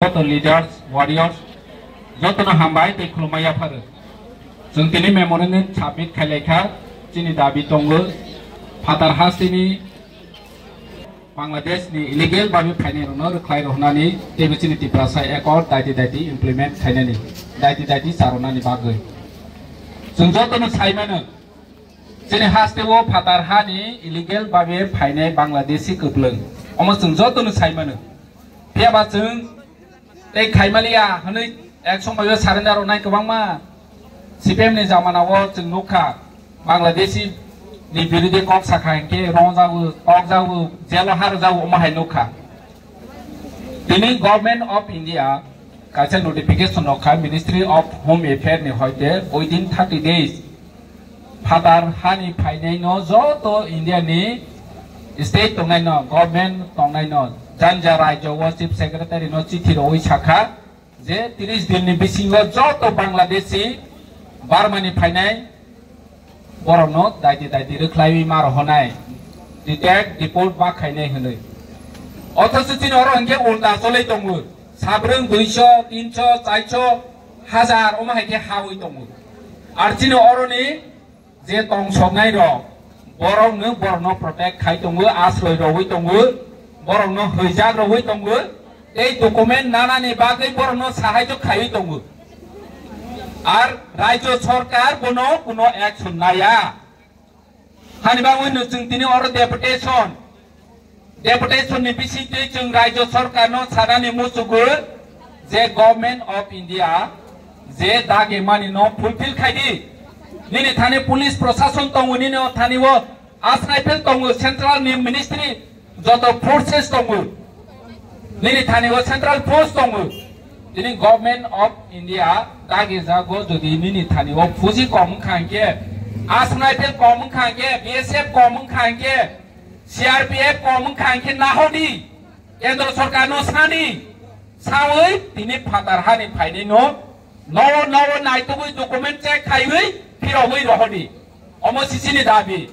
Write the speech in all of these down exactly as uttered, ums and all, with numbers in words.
Joto leaders, warriors, jotono hambai tei khulumma yapharo. Chwng tini memorandum submit khailai kha, chini dabi tongo, phatar hasteni Bangladesh ni illegal babe phainai rokno rwkhlai rw hwnani teibo chini Tiprasa accord daiti daiti implement khainani, daiti daiti charwnani bagwi. Chwng jotono sai mano, chini hasteo phatar hani illegal babe phainai Bangladeshi kwplwng. Omo chwng jotono sai mano. Phiyaba chwng tei khaimaliya hwnwi ek somoio surrender rwnai kwbangma. C P M ni jamana o chwng nukha, Bangladeshi ni birude kok sakha hinkhe rongjago, tokjago, jelo harjago, omo hai nukha. Tini Government of India kaisa notification rokha Ministry of Home Affairs ni hoite within thirty days phatar hani phainaino joto India ni state tongnaino, government tongnaino, janja rajyo o chief secretary no chithi rogwi sakha je tris din ni bisingo joto Bangladeshi Burma ni phainai borokno daiti daiti rwkhlaiwi ma rohonai, detect, deport ba khainai hwnwi. Othocho chini oro hinkhe ulta cholwi tongo, sabrwng duiso, tinso, chaiso, hazar omo hai khe hawi tongo. Ar chini oroni je tongsoknai rok, borok no, borok no protect khai tongo, asroi rogwi tongo, borok no hwijak rogwi tongo, tei document nanani bagwi borok no sahaijo khaiwi tongo. Ar rajyo sorkar bono kuno action naya. Hani bagwi no chwng tini oro deputation Deputation ni bisingtwi chwng rajyo sorkar no sanani muchugo je Government of India je dagi mani no fulfill khai di. Nini thani police prosason tongo, nini thani o asnai phel tongo, central ni ministry joto forces tongo. Nini thani o central force tongo. Tini Government of India dagi jago jodi nini thani o fuji kom wngkha hinkhe, asnai phel kom wngkha hinkhe, B S F kom wngkha hinkhe, C R P F kom wngkha hinkhe nahodi, kendro sorkar no sani, sawi tini phatar hani phainai no, nowo nowo naitugwi document check khaiwi phirogwi rohodi. Omo sisini dabi.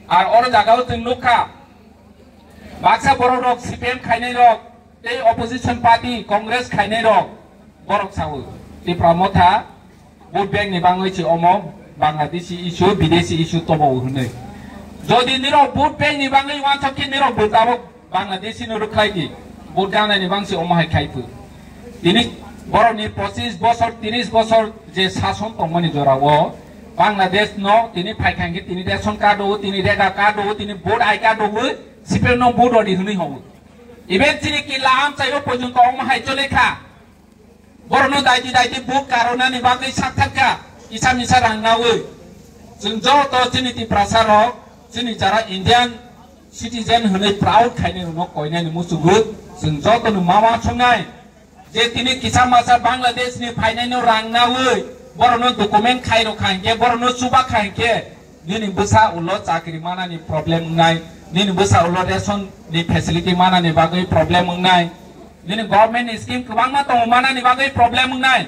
Ar oro jagao chwng nukha, baksa borok rok C P M khainai rok, tei opposition party Congress khainai rok borok sao, Tipra Motha vote bank ni bangwi se omo Bangladeshi issue, Bideshi issue tobo hwnwi. Jodi nirok vote bank ni bangwi wansok khe nirok bo tabok Bangladeshi no rwkhlai di, vote gana ni bangsi omo hai khai phu. Tini borok ni pochis bosor, tris bosor je sason tongmani jora o Bangladesh no tini phaikha hinkhe tini ration card o, tini rega card o, tini vote I card o, C P M no vote rodi hwnwi hobo. Even chini kila amchai o porjonto omo hai chole kha. Borokno daiti daiti buk karonani bagwi sakthakha, kisa misa rang nawi. Chwng joto chini Tiprasa rok, chini jara Indian citizen hwnwi proud khainai rokno koinani muchungo chwng jotono ma wansuknai. Je tini kisa masa Bangladesh ni phainaino rang nawi, borokno document khai rok kha hinkhe, borokno chuba kha hinkhe, nini bwsa ulo chakri manani problem wngnai, nini bwsa ulo ration ni facility manani bagwi problem wngnai, nini government ni scheme kwbangma tongo manani bagwi problem wngnai.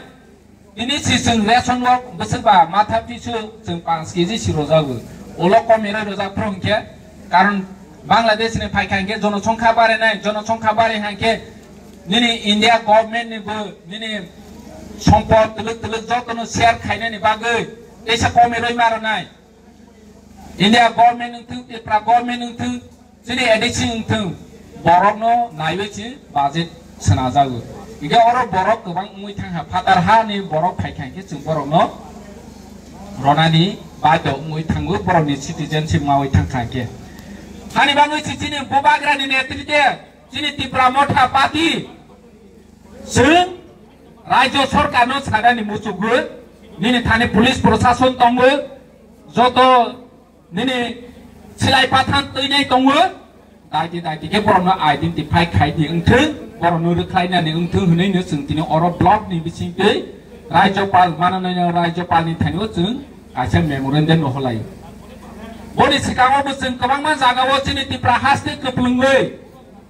Tini si chwng ration o bwswk ba matha pisu chwng panch K G si rojago, ulo komiroi rojak phuru hinkhe, karon Bangladesh ni phaikha hinkhe jonosongkha barinai, jonosongkha bari hinkhe nini India government ni bo nini sompot twlwk twlwk jotono share khainani bagwi teisa komiroi maronai. India government wngthung, Tripura government wngthung, chini A D C wngthung, borokno naiwi si budget swnajago. Hinkhe oro borok kwbang wngwi thangkha, phatar hani borok phaikha hinkhe chwng borokno ronani badhyo wngwi thango, borokni citizenship mawi thangkha hinkhe. Hani bagwi si chini bubagrani netrite, chini Tipra Motha Party, chwng rajyo sorkarno sanani muchungo, nini thani police prosason tongo, joto nini silai pathan twinai tongo, daiti daiti khe borokno identify khaidi wngthung, borokno rwkhlainani wngthung hwnwi no chwng tini oro block ni bisingtwi rajyopal, manananio rajyopal ni thani o chwng kaisa memorandum rohorlai. Boni swkango bo chwng kwbangma jaga o chini Tipra haste kwplwngwi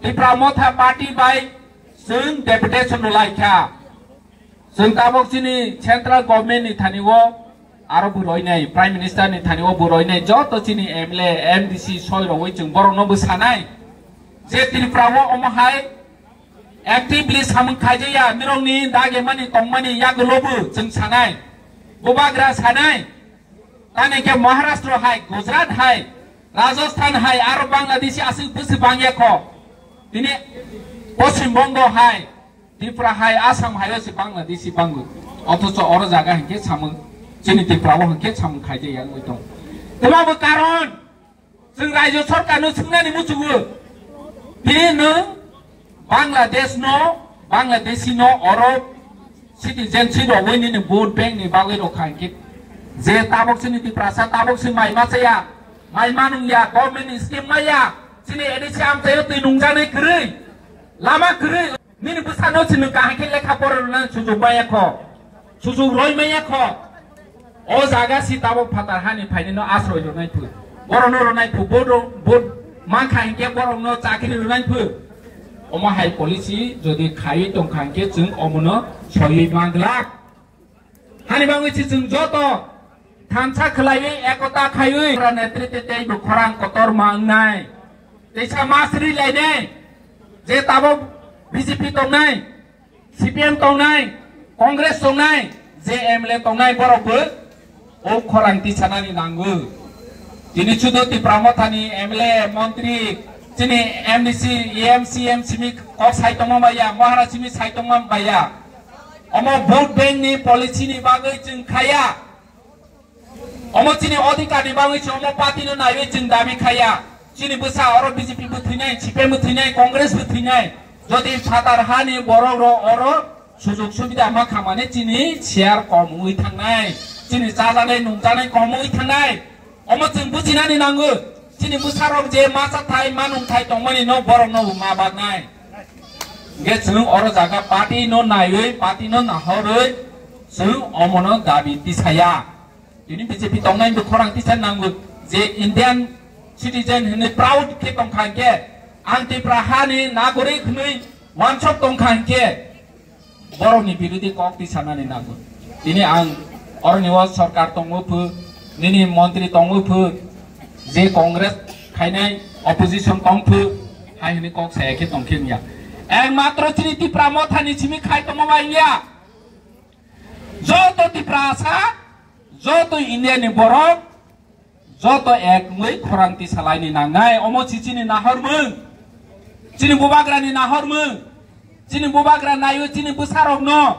Tipra Motha Party bai chwng deputation rwlai kha. Chwng tabok chini central government ni thani o aro bo roinai, Prime Minister ni thani o bo roinai, joto chini M L A, M D C soi rogwi chwng borokno bo sanai je Tripura o omo hai Actively samung khaijaya, mirongni dagimani tongmani yagulobo chwng sanai. Bubagra sanai. Tani khe Maharashtra hai, Gujarat hai, Rajasthan hai, aro Bangladeshi aswk bwswk bangya kho. Tini Poschim Bongo hai, Tripura hai, Assam hai o se Bangladeshi bango. Othocho oro jaga hinkhe samung, chini Tripura o hinkhe samung khaijaya wngwi tong. Tamo bo karon, chwng Rajya Sarkar no swngnani muchungo. Tini nwng Bangladesh no, Bangladeshi no oro citizenship rogwi nini vote bank ni bagwi rokha hinkhe. Je tabok chini Tiprasa tabok se mai ma chaya, mai manung ya, government ni scheme maya, chini A D C amchaio twi nungjaknai kwrwi, lama kwrwi. Nini bwsano chini kaham khe lekha pora rwna sujuk maya kho, sujuk roi maya kho. O jaga si tabok phatar hani phainino asroi rwnai phu. Borokno rwnai phu, vote rw-, vote mankha hinkhe borokno chakri rwnai phu. Omo hai policy jodi khaiwi tongkha hinkhe chwng omono soiwi manglak. Hani bagwi si chwng joto thansa khwlaiwi ekota khaiwi netritwi teibo khorang kotorma wngnai. Teisa masri lainai. Je tabok B J P tongnai, C P M tongnai, Congress tongnai, je M L A tongnai borok bo o khorang tisanani nango. Tini chudo Tipra Mothani M L A, montri, chini M D C, E M, C M simi kok sai tongma baya, Mahara simi sai tongma baya. Omo vote bank ni policy ni bagwi chwng khaya. Omo chini odhikar ni bagwi se omo party no naiwi chwng dabi khaya. Chini bwsa oro B J P bo thwinai, C P M bo thwinai, Congress bo thwinai. Jodi phatar hani borok rok oro sujug subida ma khamani chini share kom wngwi thangnai. Chini chajaknai nungjaknai kom wngwi thangnai. Omo chwng bujinani nango. Chini bwsa rok je ma chathai ma nungthai tongmani no borok no ma baknai. Ge chwng oro jaga party no naiwi, party no nahorwi chwng omo no dabi tisaya. Tini B J P tongnai bo khorang tisa nango je Indian citizen hwnwi proud khe tongkha hinkhe, ang Tipra hani nagorik hwnwi wansok tongkha hinkhe, borokni birodhi kok tisanani nango. Tini ang oroni o sorkar tongo phu, nini montri tongo phu, je Congress khainai opposition tong phu, hai hwnwi kok saya khe tongkhe wngya. Ekmatro chini Tipra Mothani simi khai tongma bai wngya. Joto Tiprasa, joto India ni borok, joto ek wngwi khorang tisa laini nangnai. Omo si chini nahormung, chini bubagra ni nahormung, chini bubagra naio chini bwsarok no,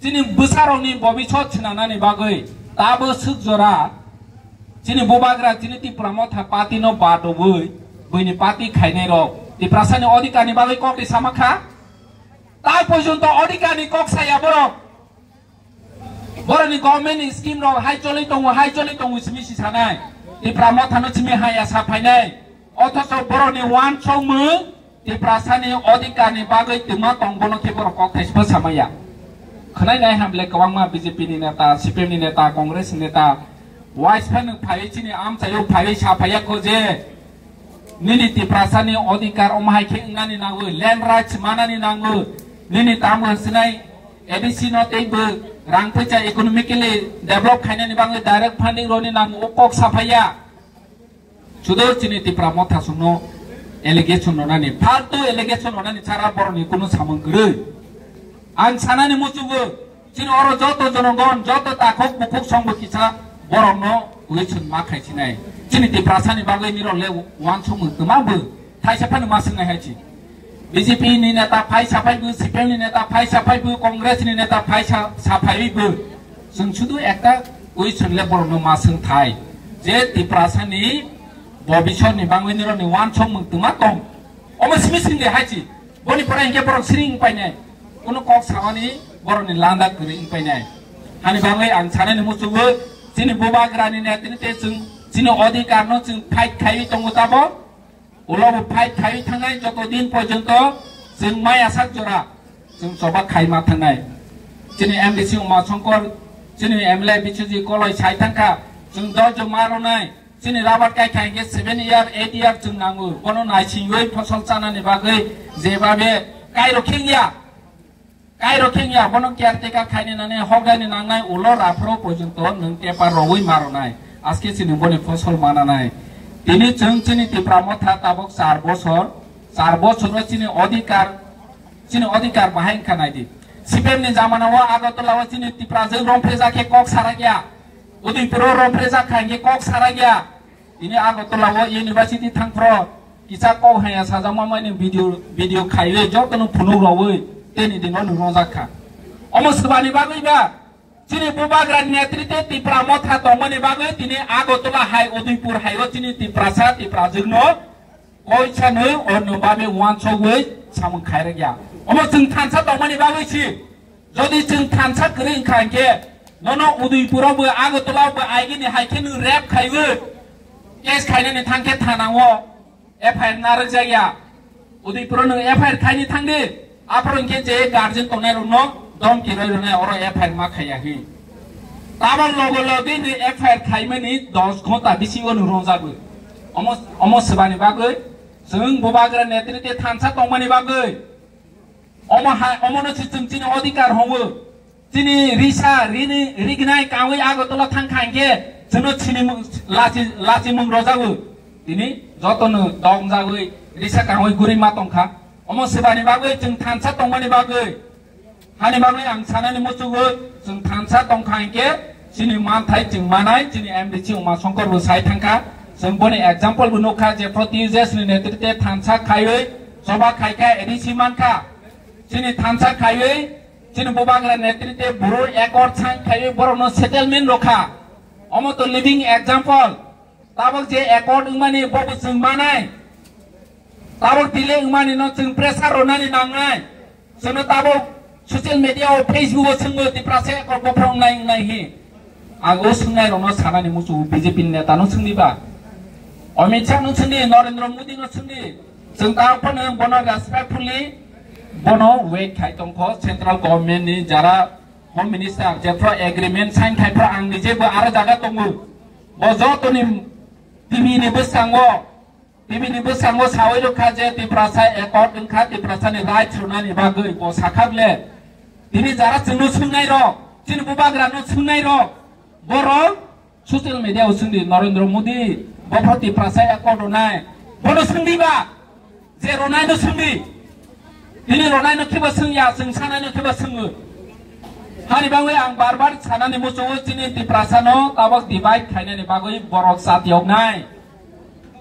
chini bwsarok ni bobisot swnamnani bagwi tabo swk jora chini bubagra chini Tipra Motha party no badobwi buini party khainai rok Tiprasa ni odhikar ni bagwi kok ri sama kha. Tai porjonto odhikar ni kok saya borok. Borokni government ni scheme rok hai choli tongo, hai choli tongo simi si sanai. Tipra Motha no simi hai ya sa phainai. Othocho borokni wansokmung Tiprasa ni odhikar ni bagwi twma tong bono khe borok kok thai sbo samaya. Khwnai nai hamle kwbangma B J P ni neta, C P M ni neta, Congress ni neta, wise phano phaiwi chini amchaio phaiwi sa phaiya kho je, nini Tiprasa ni odhikar omo hai khe wngnani nango, land rights manani nango, nini tamo sinai A D C no teibo rang phaisa economically develop khainani bagwi direct funding roni nango, o kok saphaiya. Sudo chini Tipra Motha songno allegation rwnani, faltu allegation rwnani chara borokni kunu samung kwrwi. Ang sanani muchungo, chini oro joto jonogon, joto takhuk bukhuk songbo kisa borokno question ma khaisinai. Chini Tiprasani bagwi nirok le wansukmung twma bo thaisa phano ma swngnai hai chi. B J P ni neta phai saphai bo, C P M ni neta phai saphai bo, Congress ni neta phai sa-, saphai bo. Chwng sudu ekta question le borokno ma swng thai je Tiprasani bobisor ni bagwi nirok ni wansukmung twma tong. Omo simi sing de hai chi. Boni pore hinkhe borok siring painai. Kuno kok samani borokni landa kwrwi wng painai. Hani bagwi ang sanani muchungo chini bubagrani netritwe chwng chini odhikarno chwng fight khaiwi tongo tabok. Ulobo fight khaiwi thangnai joto din porjonto chwng maya sak jora chwng choba khaima thangnai. Chini M D C Uma Shankar, chini M L A Biswajit Koloi sai thangkha, chwng dol joma rwnai. Chini rabar kai khai hinkhe seven year, eight year chwng nango. Bono naisingwi phosol chanani bagwi jebabe kairo khengya. Kairo khengya, bono caretaker khaini nani hokdaini nangnai ulo raphro porjonto nwng paper rogwi maronai. Aske chini boni phosol mananai. Tini chwng chini Tipra Motha tabok char bosor, char bosoro chini odhikar, Chini odhikar bahai wngkha naidi. C P M ni jamana o Agartala o chini Tiprajwk romphejak khe kok sarakya. Udaipur o romphejak kha hinkhe kok sarakya. Tini Agartala o university thangphro kisa kok haya sajakma mani video, video khaiwi jotono phunuk rogwi teni dino nungjak kha. Omo swbani bagwi ba chini Bubagra netritwe Tipra Motha tongmani bagwi tini Agartala hai Udaipur hai o chini Tiprasa Tiprajwkno koisanwi ono babe uansugwi samung khairokya. Omo chwng thansa tongmani bagwi si. Jodi chwng thansa kwrwi wngkha hinkhe nono Udaipur o bo Agartala o bo aigini hai khe nwng rape khaiwi case khainani thangkhe thana o F I R narwkjakya. Udaipur o nwng F I R khaini thangdi. Aphuru hinkhe je guardian tongnairokno domki roi rwnai oro F I R ma khaiya hi. Tabok logo logi nwng F I R khaimani dos ghonta bisingo nwng rongjago. Omo, omo swbani bagwi chwng Bubagra netritwe thansa tongmani bagwi omo hai, omono se chwng chini odhikar hwngo. Chini risa, rini, rignai kangwi Agartala thangkha hinkhe chwngno chini mung, lachi, lachimung rwjago. Tini jotono dongjagwi risa kangwi guri ma tongkha. Omo swbani bagwi chwng thansa tongmani bagwi. Hani bagwi ang sanani muchungo chwng thansa tongkha hinkhe chini manthai chwng manai chini M D C Uma Shankar bo sai thangkha. Chwng boni example bo nukha je Proti Tejas ni netritwe thansa khaiwi choba khaikha A D C mankha. Chini thansa khaiwi chini Bubagra netritwe buro accord sign khaiwi borokno settlement rokha. Omo to living example. Tabok je accord wngmani bobo chwng manai. Tabok delay wngmani no chwng pressure rwnani nangnai. Chwngno tabok social media o Facebook o chwngno Tiprasa accord bophro wngnai wngnai hi. Ang o swngnairokno sanani muchungo B J P ni neta no swngdi ba. Amit Shah no swngdi, Narendra Modi no swngdi. Chwng tabok phano bono respectfully bono wait khai tongkho central government ni jara Home Minister jephru agreement sign khai phru ang nijebo aro jaga tongo. Bo jotoni T V ni bwskango, T V ni bwskango sawi rwkha je Tiprasa accord wngkha, Tiprasa ni right rwnani bagwi bo sakha ble. Tini jara chwngno swngnairok, chini Bubagrano swngnairok, borok social media o swngdi Narendra Modi, bophro Tiprasa accord rwnai, bono swngdi ba? Je rwnaino swngdi. Tini rwnaino khebo swngya, chwng sanaino khebo swngo. Hani bagwi ang bar bar sanani muchungo chini Tiprasano tabok divide khainani bagwi borok chatiyoknai.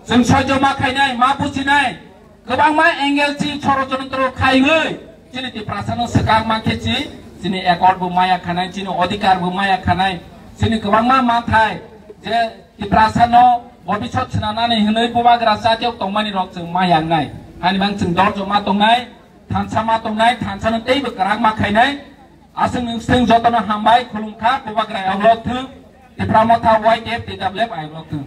Chwng soijo ma khainai, ma bujinai. Kwbangma angle chi chorojontro khaiwi chini Tiprasano swkang mankhe chi, chini accord bo maya khanai, chini odhikar bo maya khanai, chini kwbangma manthai je Tiprasano bobisot swnamnani hwnwi Bubagra chatiyok tongmani rok chwng ma yangnai. Hani bang chwng dorjo ma tongnai, thansa ma tongnai, thansano teibo kwrak ma khainai. Aswk nwng swng jotono hambai khulumkha, Bubagra ayok lok thung, Tipra Motha Y T F T W F ayok lok thung.